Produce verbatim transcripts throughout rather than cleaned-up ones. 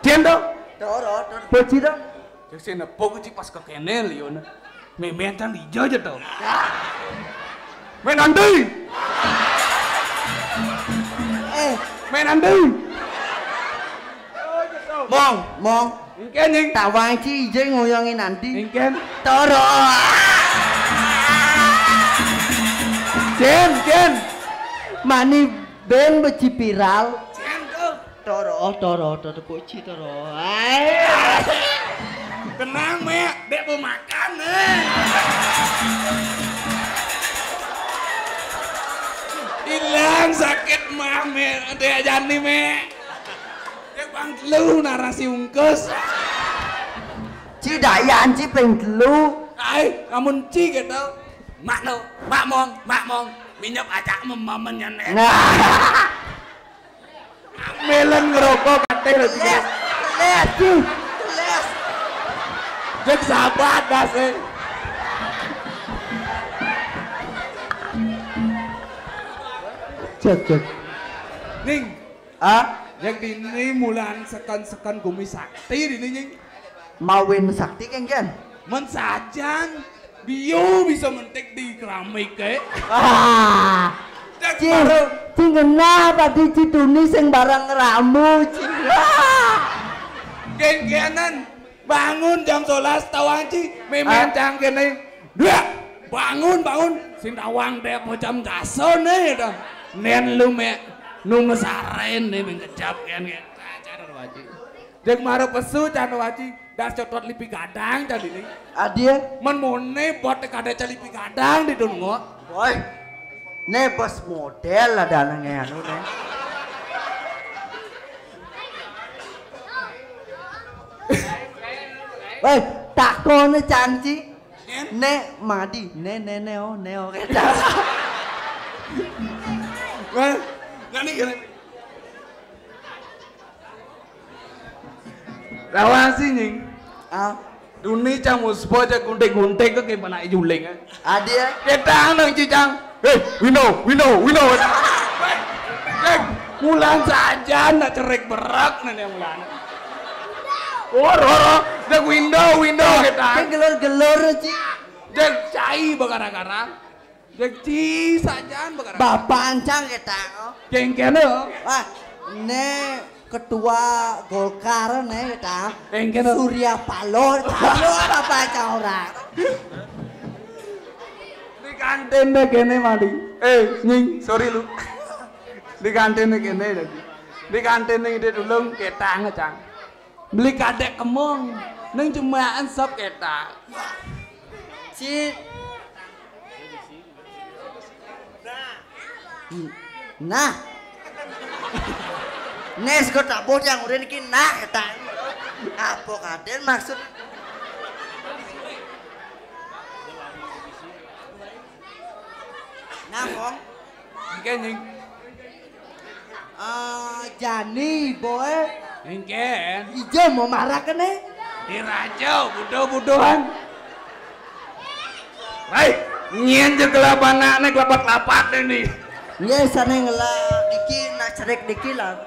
Cen to? Toro, toro. Boci to? Cek sing nepuk cek pas kekéné liyoné. Mémén cang ijo aja to. Mén andi? Eh, mén andi? Mong, mong. Engkén, Nying. Tawang ci ijé ngoyongin andi. Engkén. Toro. Cen, cen. Mani ben beci viral. Cen to. Toro, toro, toro, boci toro. Ai. Tenang, Mek. Dek mau makan, eh. Hilang sakit mah, Mek. Dek Jani, Mek. Dek bang telu narasi ungkus. Ci dayan, ci ping telu. Ai, amun ci gitu. Mak no, mak mong, mak mong. Minyok acak memamen nyané. Nah. Melen ngerokok katé lho. Teles, teles, teles. Jek sahabat das, eh. Cek, cek. Ning. Ah? Yang dini mulan seken-seken gumi sakti dini, Nying. Mawin sakti, kéngkén? Men sajan. Bio bisa mentik di keramik, eh. Ah. Cing, baru. Cing genah tadi ci Tuni sing barang ngeramu, cing. Ah. Kéngkénan bangun jam sebelas tawang ci, mémén cang kéné. Dua, bangun, bangun. Sing tawang dek jam gaso né, dah. Nén lu, Mek, nunggu saren né, mengkejap kén, kén. Ajar, Waji. Dek mara pesu, can Waji. Das cotot lipi gadang tadi nih. Adie. Men mone bot kada calipi gadang di dungo. Woi. Né bos model ada nang anu né. Woi, takone canci. Né madi, né né né oh, né oh. Woi, nani kene. Lawan si, Nying. Ah. Duni cang musbo aja gunting-gunting ke kayak mana juling, eh. Adie. Kita nang cicang. Hei, Wino, Wino, Wino. Hei, mulan saja nak cerik berak nanya mulan. Oh, roro, dek Window, Window kita. Gelor-gelor, Ci. Dek cai bagara-gara. Dek ci sajan bagara. Bapak ancang kita. Kéngkén, oh. Wah, né ketua Golkar né kita. Kéngkén, oh. Surya Paloh, Paloh apa aja orang. Di kantin deh kéné mandi. Eh, Nying, sorry lu. Di kantin deh kéné deh. Di kantin deh dulung kita ngecang. Beli kadek kemong, neng cuma ansap kita. Ci. Nah. Nes kok tak bocah udah niki nah kita. Apa kaden maksud? Nah, Kong. Engké, Nying. Ah, jani, boy. Engké. Ijo mau marah kene. Diraja, budo-budohan. Hai, nyén je kelapa nak nek lapat-lapat ini. Nggih, sane ngelak diki, nak cerik diki lah.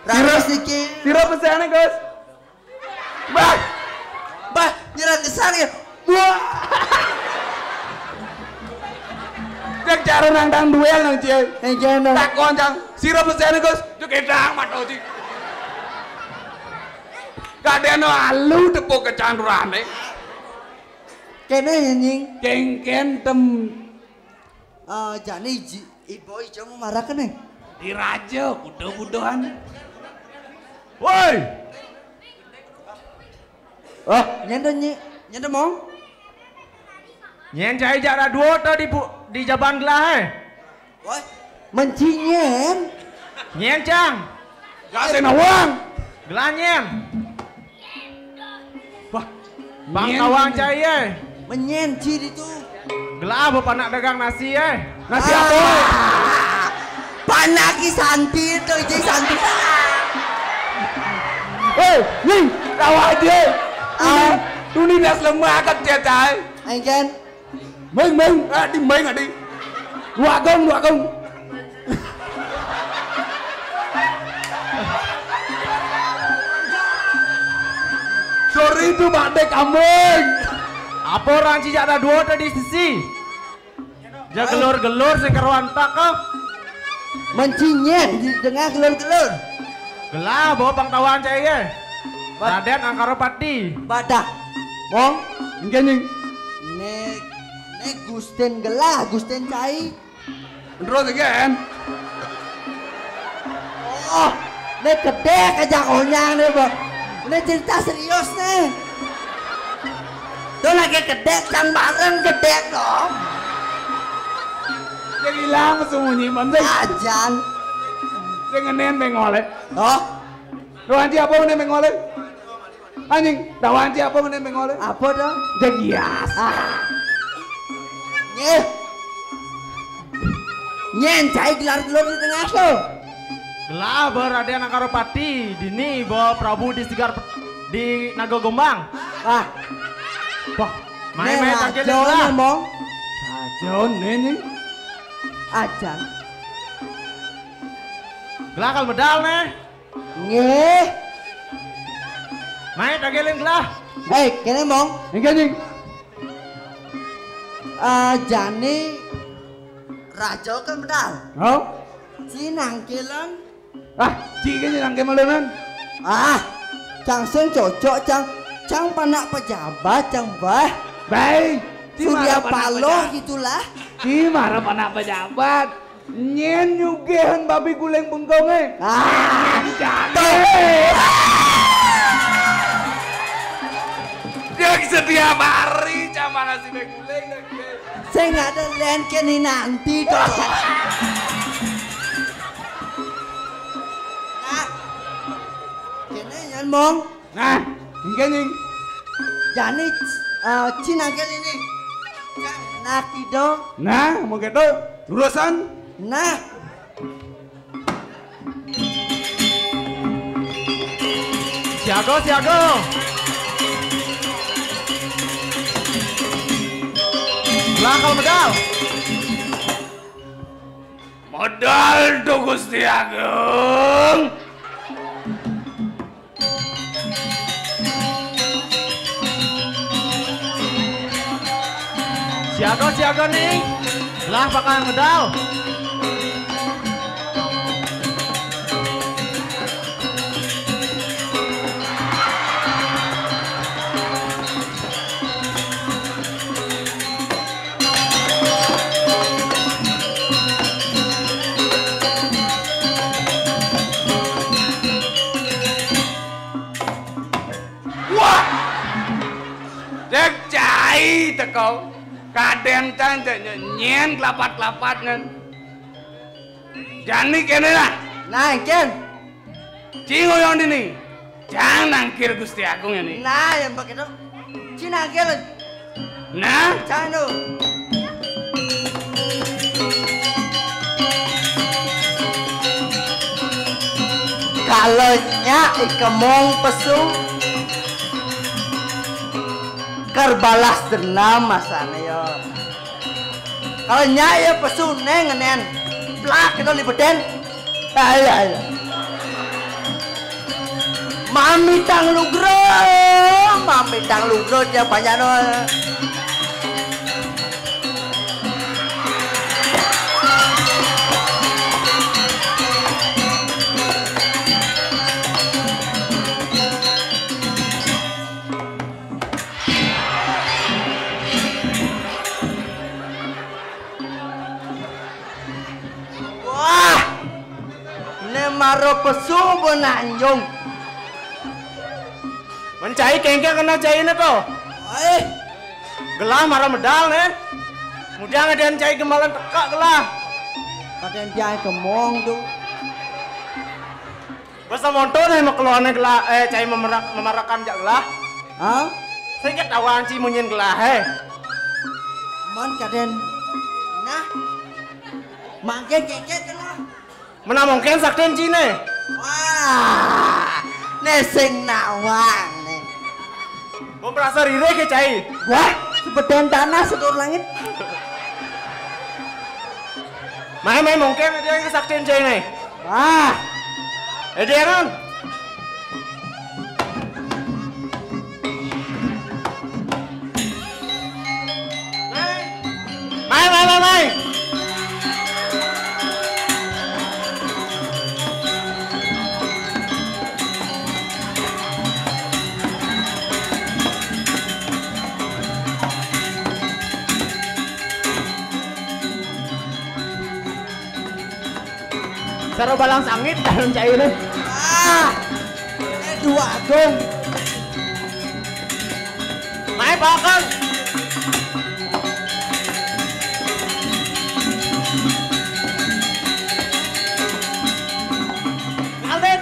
Raris diki. Piro pesene, Gus? Bah. Bah, nyerang gesan ya. Wah. Cek cara nang tang duel nang cie. Eh, jangan. Takon cang, sira pesene, Gus? Cek edang mato cik. Kadeno alu tepuk kecandurane. Kene ya, Nying. Kengken tem. Eh, jani ji, ibu ijo mau marah kene. Diraja, budo-budohan. Woi. Ah, nyende nyi, nyende mong. Nyen cai jara duo to di pu-, di jaban gelah, eh. Woi, menci nyen. Nyen cang. Gak ada nawang. Gelah nyen. Wah, bang nyen kawang cai, eh. Menyen ci ditu. Gelah apa panak dagang nasi, eh. Nasi apa? Ah, panak ki santi tu, ji santi. Hei, ni, tawa aja. Ah. Tuni das lemak kat dia, cai. Engken. Meng, meng, adi meng, adi. Dua gong, dua gong. Itu badé kambing. Apa orang cijak ada dua tadi sisi? Ja gelur-gelur sing karuan tak kah? Mencinyet di tengah gelur-gelur. Gelah bawa pangtawan cai ye. Bad- Raden Angkara Pati. Badah. Mong. Enggak, Nying. Nek, nek Gusten gelah, Gusten cai. Terus again. Oh, ini gedek aja konyang nih, Bang. Ini cerita serius nih. Tuh lagi gedek, cang bareng gedek dong. Dia hilang sembunyi, Bang. Ajan. Dia ngenen bengole. Oh. Lu anji apa ngenen bengole? Anjing, tahu anji apa ngenen bengole? Apa dong? Jagias. Ah. Nyeh. Nyen cai gelar-gelur di tengah tu. Gelah ba Raden Angkara Pati, dini ba Prabu di Sigar di Naga Gombang. Ah. Wah, main-main Neh, tangkil raja gelah. Neh, Mong. Raja neh, neh. Ajan. Gelah kal medal neh. Nggih. Mai dagelin gelah. Baik, kene, Mong. Nggih, Nying. Eh, jani raja kan medal. Oh. Ci nangkilan. Ah, ci kene nangke malenan. Ah, cang sing cocok, cang, cang panak pejabat, cang bah. Baik. Surya Paloh gitulah. Ci marah panak pejabat. Nyen nyugihan babi guling bengkong, eh. Ah, jane. Dia setiap hari cama nasi guling lagi. Sing ada len kene nanti to. Nah, kene nyen, Mong. Nah, engke, Nying. Jani, eh, ci nangkil ini. Nah, kido. Nah, mau gitu. Lurusan. Nah. Siaga, siaga. Lah, kalau medal. Modal tuh, Gusti Agung. Siaga, siaga nih. Lah, bakal medal. Wah! Cek cai teko. Kaden tan cek nyen kelapat-kelapat ngen. Jani kene lah. Nah, ken. Ci ngoyong dini. Cang nangkil Gusti Agung ya nih. Nah, yang pakai dong. Ci nangkil. Nah, cang dong. Kalau nyak ikemong pesu kerbalas dendam masane yo. Kalau nyai ya pesu neng ngenen. Plak kita libetin. Ayo, ayo. Mami tang lugro, mami tang lugro dia banyak no. Wah, ne maro pesu bo nanjung. Mencai kengkeng kena cai ne to. Eh, gelah mara medal ne. Mudiang aden cai gemalan tekak gelah. Kaden dia kemong tu. Basa monto ne makeluane gelah, eh, cai memerak, memarakan jak gelah. Hah? Sing ketahuan ci munyin gelah, eh. Mon kaden. Nah. Mangke keket kena. Mena mungkin sakten ci ne. Wah, ne sing nawang ne. Mau merasa rire ke cai. Wah, sebeden tanah setur langit. Mai, mai mungkin dia yang sakten cai ne. Wah. Eh, dia kan. Karo balang sangit dalam cairé. Ah. Éh, Dua Agung. Naik bakal. Ngalih.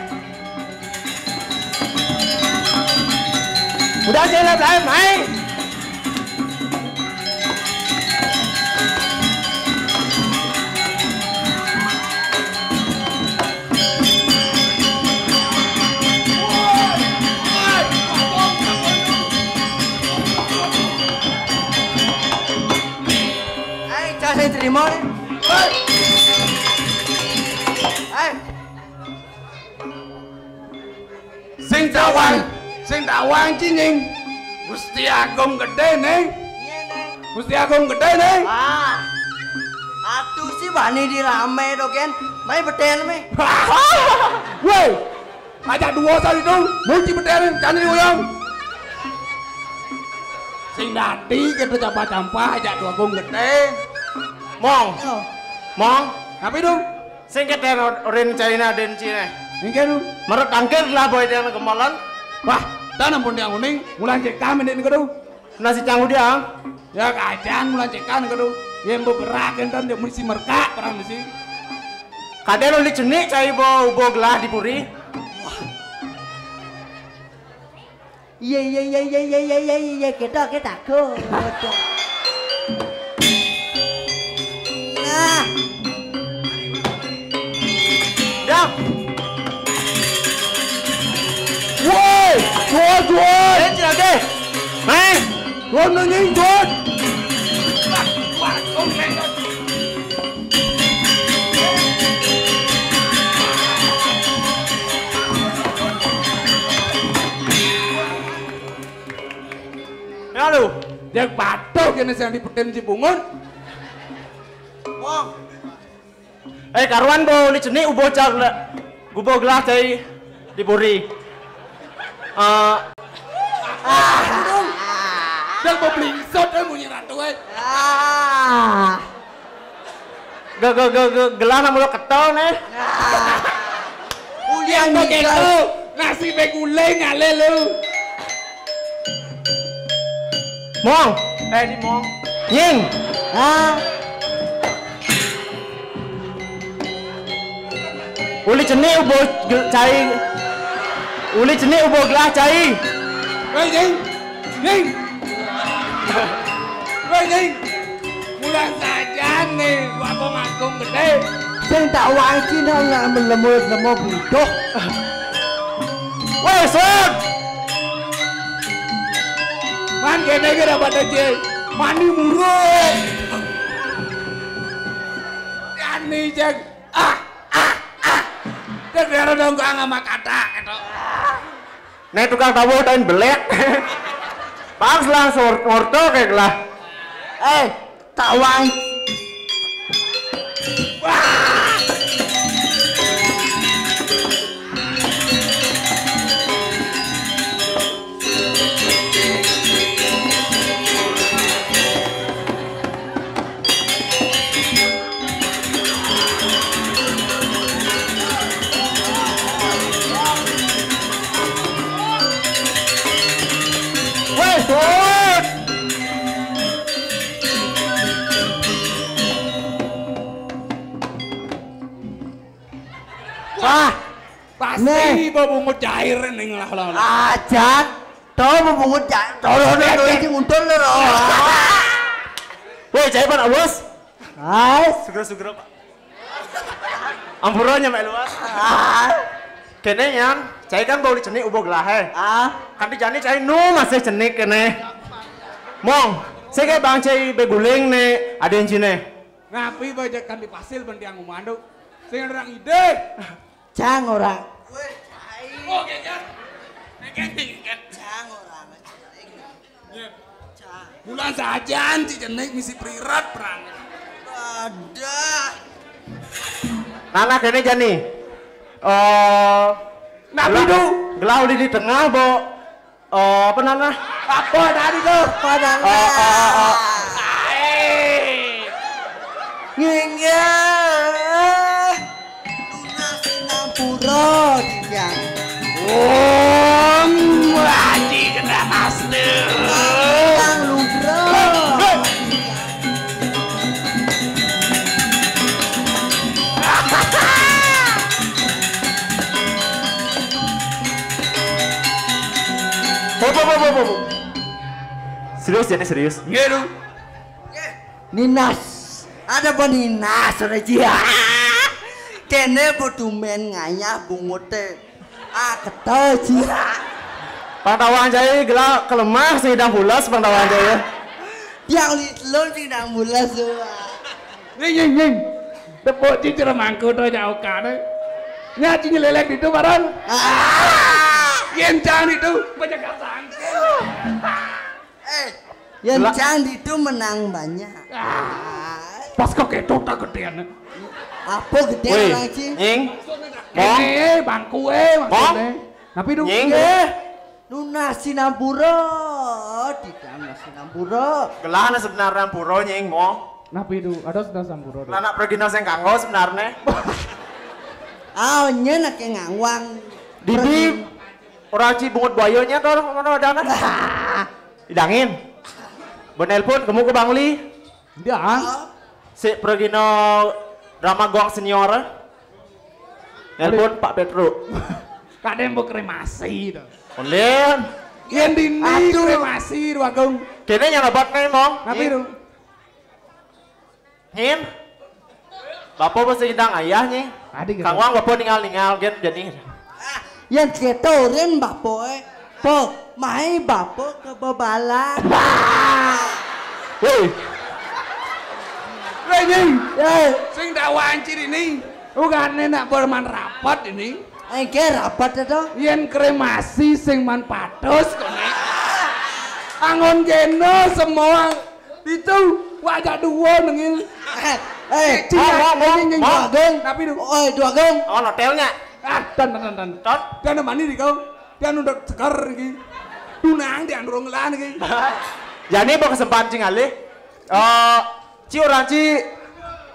Udah aja lah, Blay, mai. Ayo, cak saya terima nih. Ayo. Sing tawang, sing tawang cinging. Gusti Agung gedé né. Iya, Né. Gusti Agung gedé né. Ah. Atuh sih bani di ramé to, Gén. Mai betél mé. Woi, ajak dua sali dong. Muji betél, jangan diuyang. Sing dadi kita campa-campa ajak dua Agung gedé. Mong. Oh. Mong. Apa itu? Sing kéto rin Cina den Cina. Inggih, Lu. Merek tangkir lah boy dia gemolan. Wah, tanam pun dia uning, mulan cekam ini kudu. Nasi canggu dia. Ya kacang mulan cekan kudu. Yang beberak enten dia mesti merkak perang mesti. Kadén uli cenik cai bo ubo gelah di puri. Iya, iya, iya, iya, iya, iya, iya, iya, kita, kita, go. Nah. Dah. Woi, jual, jual. Eh, cilake. Mai. Jual nanging, jual. Ya lu. Yang patuh kena sing dipetin si Bungun. Wong. Eh, karuan bo uli cenik ubo car le-, gubo gelah cai di puri. Eh, ah, dong. Dong mau belingsot, eh, munyi ratu, eh. Ah. Ge, ge, ge, ge, gelah nak mulo ketol, nih. Ah. Ulian begitu, nasi beguling, ale lu. Mong. Eh, di Mong. Nying. Ah. Uli cenik ubo gel-, cai. Uli cenik ubo gelah cai. Woi, Nying. Nying. Woi, Nying. Mulan sajan nih, wakong agung gedé. Sing tak wangci nang nggak melemur-lemur budoh. Woi, Sun. Man kéné kira pada cai. Mandi muruk. Kani, Jeng. Ah, ah, ah. Dek dara dong gua sama kata gitu. Nek tukang tabuh tain belék. Pas lah sor-, ngorto kayak lah. Eh, tawang. Wes, Bos. Wah, pasti bebungut cair ning lah, lah, lah. Ajan, to bebungut cair, tolong to iki nguntul lho. Woi, cair Pak Bos. Hai. Sugro-sugro, Pak. Ampura nyampe luas. Ah. Kene yang, cai kan bau dicenik ubo gelah, eh. Ah. Kan dijani cai nu masih cenik kene. Mong, saya kayak bang cai beguling ne, ada yang cine. Ngapi bajakan di pasir bentiang umandu. Sing orang ide. Cang orang. Weh, cai. Oh, geger. Geger, geger. Cang orang. Cang. Bulan sajan, Ci Cenik misi prirat perang. Ada. Nana kene jani. Eh, Nabi gelah, du. Gelah udah di tengah, Bo. Eh, apa nana? Apa tadi tuh? Apa nana? Eh, eh, eh, eh. Ae. Nginggih. Lunas Oh, Ding Jang. Om Haji Genah Master. Kang Lugro. Hop, hop, hop, hop, hop. Serius ya, ini serius. Nggih, Dong. Ninas. Ada apa Ninas, Reji? Kene bo tumben ngayah bungut teh. Ah, keto, Ji. Pangtawan jai gelah kelemah sing idang pules, pangtawan jai ya. Tiang li telun sing idang pules, Wak. Nying, nying, nying. Tepuk cincir mangku to jauh kane. Nya cincir lelek ditu barang. Ah. Yen cang ditu, penjaga sangkil. Eh, yen Lah. Cang ditu menang banyak. Ah. Pas kok ketok tak gedean. Apa gedean Woi, orang, Ci? Nying. Mong. Kene bangku eh Mong. Maksudnya. Tapi dong. Nying. Nggih. Nunas sinampura, tidak nunas sinampura. Gelah sebenarnya pura, Nying, Mong. Napi itu? Ada sudah sampura. Lah nak pergi nang sing kanggo sebenarnya. Ah, nyen ake ngangwang. Didi orang ci bungut buayanya to mana ada nah. Idangin. Bo nelpon kamu ke Bangli. Dia. Si Pragino drama Goang Senior. Nelpon Pak Petro. Kadang mau kremasi to. Ondén. Yen dini Aduh. Kremasi, Dwagung. Kene yang obat nih, Mong. Tapi Ih. Dong. Hin. Bapak mesti indang ayah nih. Tadi gitu. Kang Wang bapak ningal-ningal gen jadi. Yang ceto rin bapak eh. Po, mai bapak ke bebalan. Hei. Weh, Nying. Ya. Sing dak wancir ini. Bukan nak berman rapat ini. Engke rapat to. Yen kremasi sing man patus kene. Angon geno semua itu wajah dua nengil. Eh, eh, Cina, Mong, Mong, ini Mong. Dwagung. Tapi du. Oi, Dwagung. Oh, hotelnya. Ah, tan, tan, tan, tan. Tan. Dia mani di kau. Dia nunduk segar iki. Tunang dia nurung lan iki. Jadi apa kesempatan cing alih? Eh, ci orang ci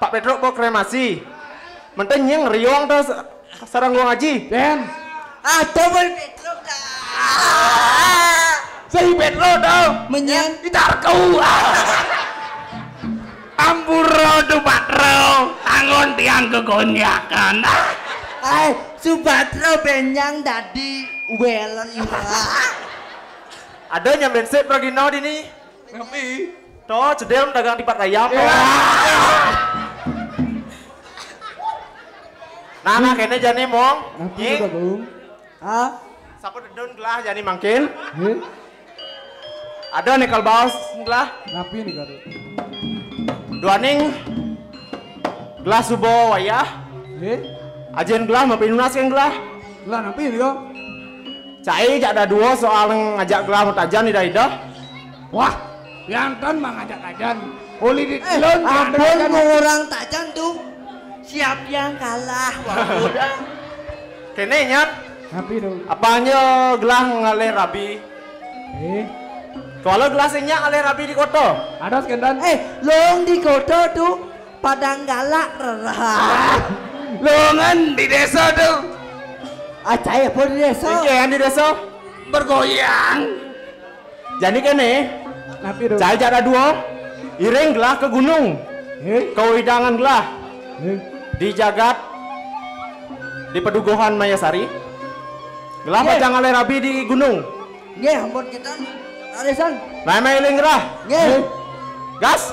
Pak Petro mau kremasi. Menteng nyeng riong to se- sarang gua ngaji. Den. Ada pun Petro dah. Si Petro to. Menyen. Itarku. Ampura tu Patro, angon tiang kegonyakan. Ai, Subatra benyang dadi welen. Ada nyamben sik Pragino dini. Ngepi. To, cedel dagang tipat ayam. Ya. Nah, nah, kene jane, Mong. Ngepi. Nying. Udah, Bung. Hah? Sapa dedun gelah jani mangkin? Heh? Ada nih kalbaos gelah. Napi nih kado? Duaning gelah suba wayah. Heh? Ajen gelah mapinunas kan gelah. Gelah napi nih kok? Cai jak ada dua soal ngajak gelah mutajan ida-ida. Wah, piantan mangajak tajan. Uli di Eh, telun ampun, piantan. Mau orang tajan tuh. Siap yang kalah, wah, udah. Kene nyat. Tapi dong. Apanya gelah ngalih rabi? Eh. Kalau gelah sing nyak ngalih rabi di kota. Ada sekendan. Eh, long di kota tuh padang galak rerah. Longan di desa tuh. Acai apa di desa? Iya, yang di desa. Bergoyang. Jadi kene, Napi tu? Cai jara dua, iring gelah ke gunung. Heh? Ke wewidangan gelah. Heh? Di jagat, di pedukuhan Mayasari. Gelah Nggih. Pacang ngalih rabi di gunung. Nggih, ampun kita. Arisan. Mai-mai iring gelah. Nggih. Heh? Gas.